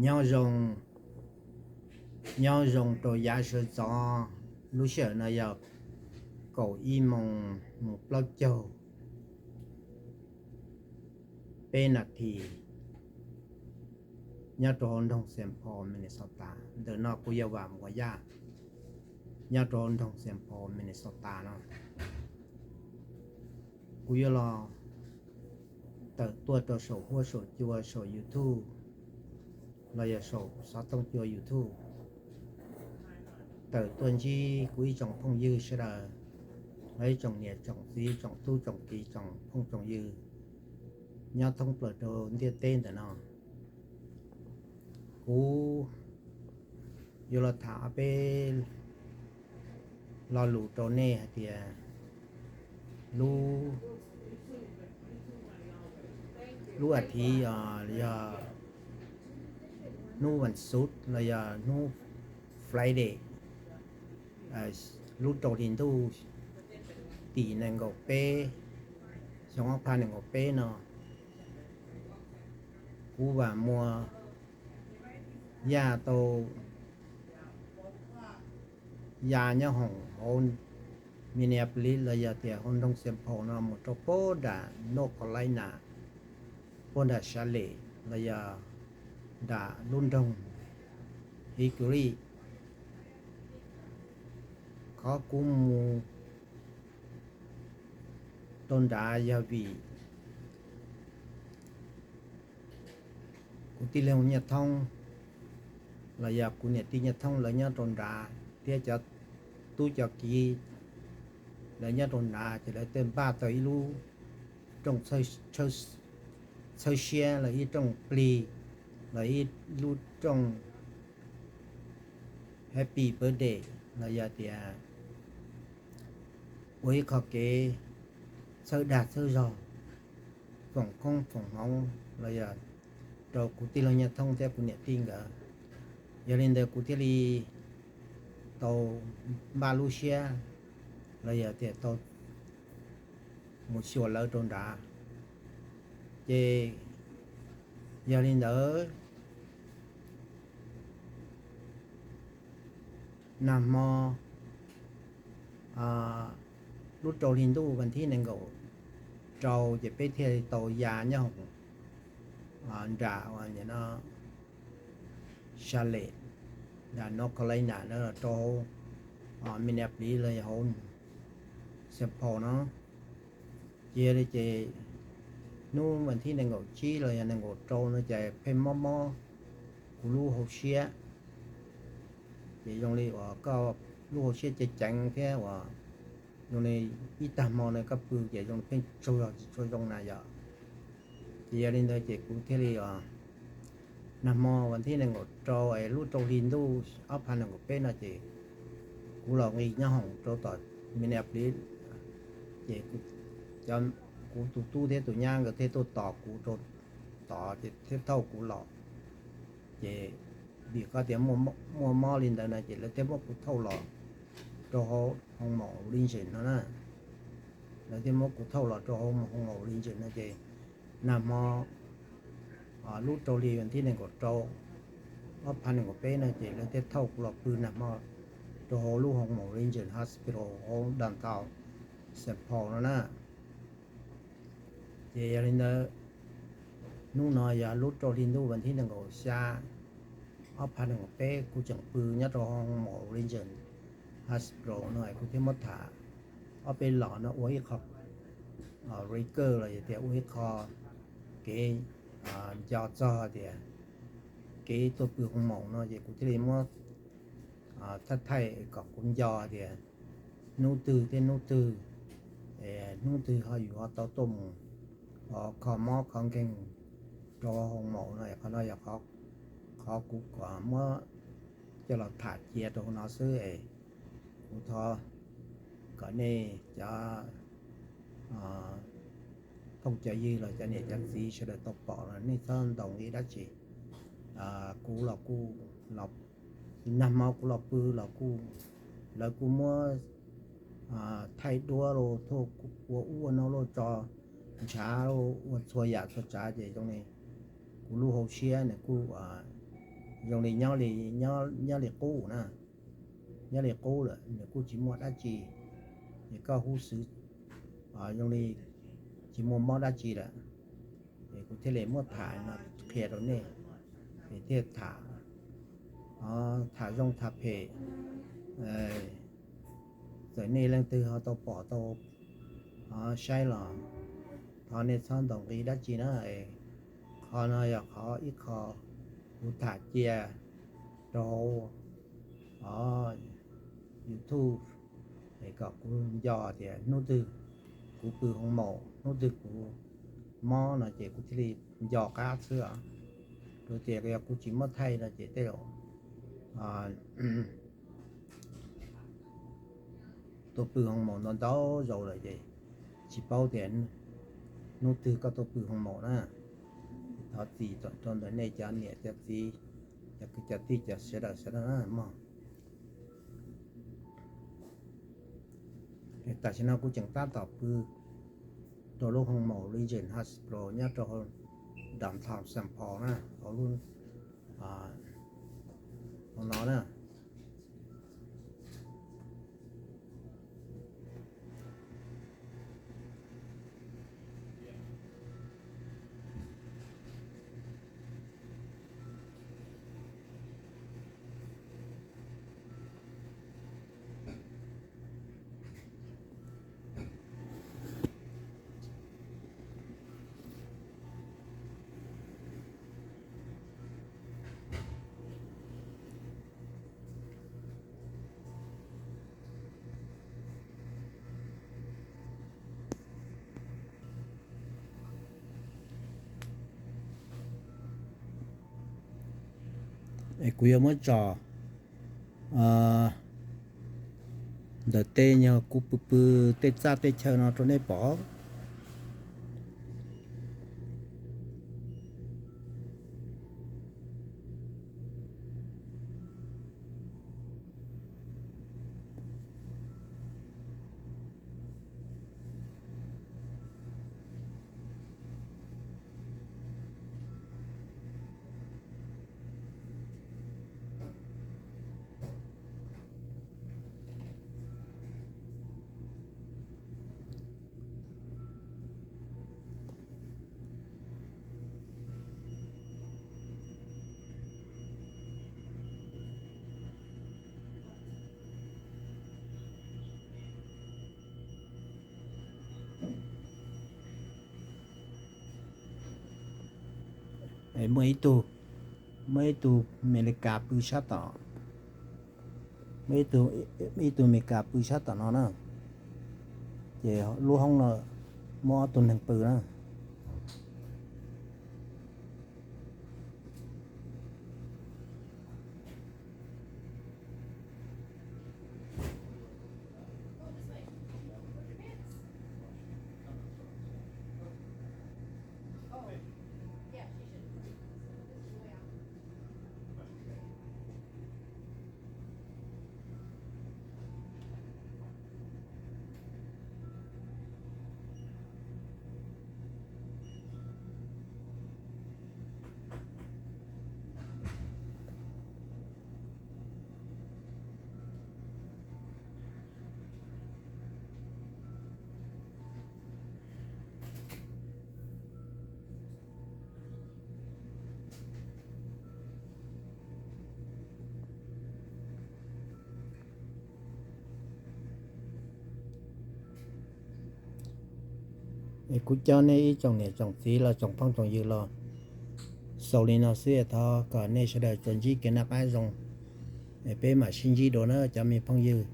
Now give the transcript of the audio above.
Nyob zoo, nyob zoo rau yav sawv ntxov, lub sij hawm no yog kaum ib moos mus plaub caug peb nas this nyob rau hauv nroog Saint Paul, Minnesota. Ntawm no kuv yog Vam Muas Yaj nyob rau hauv nroog Saint Paul, Minnesota no. Kuv yuav los tawm tuaj rau saum huab saum cua saum YouTube los yog saum xov tooj cua YouTube, tawm tuaj ntsib kuv ib tsoom phooj ywg sawv daws, los ib tsoom niam tsoom txiv tsoom tub tsoom kiv tsoom phooj tsoom ywg nyob thoob plaws rau ntiaj teb ntawm no. Kuv yuav los tham ob peb lo lus rau nej hais tias lub, lub as thiv yog hnub vas xuv los yog hnub Friday, lub rau hli ntuj tim nees nkaum peb, xyoo ob phav nees nkaum peb no, kuv Vam Muas Yaj tau ya nyob hoom hauv Minneapolis los yog tias hauv nroog Saint Paul no mus rau puag nram North Carolina, puag nram Charlotte los yog nram lub nroog Hickory. Qhov kuv mus rau nrad yog vim kuv tij laug Nyiaj Thoob los yog kuv niam tij Nyiaj Thoob lawv nyob rau nrad thiab cov tub cov kiv lawv nyob rau nrad ces lawv thiaj npaj tau ib lub rooj txhawb siab los ib rooj plig los ib lub rooj happy birthday los yog tias ua ib qho kev txhawb dag txhawb zog, foom koob foom hmoov los yog rau kuv tij laug Nyiaj Thoob thiab kuv niam tij nkawd. Yog li ntawd kuv thiaj li tau npaj lub siab los yog tias tau mus xyuas lawv rau nrad. Ces yog li ntawd, nag hmo lub rau hli ntuj vas thib nees nkaum rau ces peb thiaj li tau ya nyob nram Charlotte, nram North Carolina rau hauv Minneapolis los yog hauv Saint Paul no. Cia li ces hnub vas thib nees nkaum tsib los yog nees nkaum rau no ces pheej mob mob kuv lub hauv siab. Ces zoo li uas koj lub hauv siab ceev ceev thiab uas zoo li ib tag hmo no koj pw ces zoo li pheej tsaug zog tsis tshua zoo na yom. Ces yog li ntawd ces kuv thiaj li nag hmo vas thib nees nkaum rau es lub rau hli ntuj ob phav nees nkaum peb no ces kuv los nqis nyob hoom rau tom Minneapolis, ces kuv tus tub thiab tus nyab nkawd thiaj tuaj tos kuv rau tod ces thiaj thauj kuv los. Ces vim qhov tias muaj mob li ntawd no ces lawv thiaj muab kuv thauj los rau hauv hoo maum Legion no na. Lawv thiaj muab kuv thauj los rau hauv hoo maum Legion no ces nag hmo lub rau hli vas thib nees nkaum rau ob phav nees nkaum peb no ces lawv thiaj thauj kuv los pw nag hmo rau hauv lub hoo maum Legion Hospital hauv downtown Saint Paul no na. Ces yog li ntawd, hnub no yog lub rau hli ntuj vas thib nees nkaum xya ob phav nees nkaum peb kuv tseem pw nyob rau hoo maum Legion Hospital no kuv thiaj muab tham ob peb los no ua ib qho record los yog tias ua ib qho kev nco txog tias kev tuaj pw hoo maum no ces kuv thiaj li muab thaij thaij kom kuv nco tias hnub twg thiab hnub twg, hnub twg ho yus ho tau tuaj mus kho mob kho nkeeg rau hoo maum no. Qhov no yog qhov kuv kom muab coj los tham cia rau hauv no xwb es kuv thov kom nej cov phooj cov ywg los cov niam cov txiv sawv daws tau pom los nej txhob ntaus nqi dab tsi. Kuv los kuj, nag hmo kuv los pw los kuj, lawv kuj muab thaij duab los thuj ua ub ua no los tso ntshav los ua txhua yam txhua tsav ces zoo li kuv lub hauv siab nws kuj zoo li nyob li, nyob li qub na, nyob li qub lawm, nws kuj tsis muaj dab tsi, ces koj huv xwv zoo li tsis muaj mob dab tsi lawm. Es kuv thiaj li muab tham no qhia rau nej, es thiaj tham, tham zoo tham phem, txawm nej leej twg ho tau pom tau saib los thov nej txhob ntaus nqi dab tsi na. Qhov no yog qhov ib qho kuv tham cia rau hauv YouTube, es kom kuv nco tias hnub twg kuv pw hoo maum, hnub twg kuv mob no ces kuv thiaj li nco qab xwb os. Rau tias yog kuv tsis muab thaij no ces tej zaum tuaj pw hoo maum ntau ntau zaus lawm ces tsis paub tias hnub twg koj tuaj pw hoo maum na. Thov txim rau ntawm nej cov niam cov txiv, cov kwv cov tij, cov sawv daws sawv daws na mog. Tam sim no kuv tseem tab tom pw rau lub hoo maum Regent Hospital nyob rau hauv downtown Saint Paul na, hauv lub, hauv no na. Es kuv yuav muab tso ntawm tej nyuag kuv pw pw tej txaj tej chaw no rau nej pom. Muaj ib tug, muaj ib tug Amelikas pw sab tom, muaj ib tug Amelikas pw sab tom no na, ces lub hoob no muaj ob tug neeg pw na. Es kuv coj nej ib tsoom niam tsoom txiv los tsoom phooj tsoom ywg los xaus li no xwb, thov kom nej sawv daws tsuas ntsib kev noj qab zoo, es peb mam sib ntsib dua na cov me phooj ywg.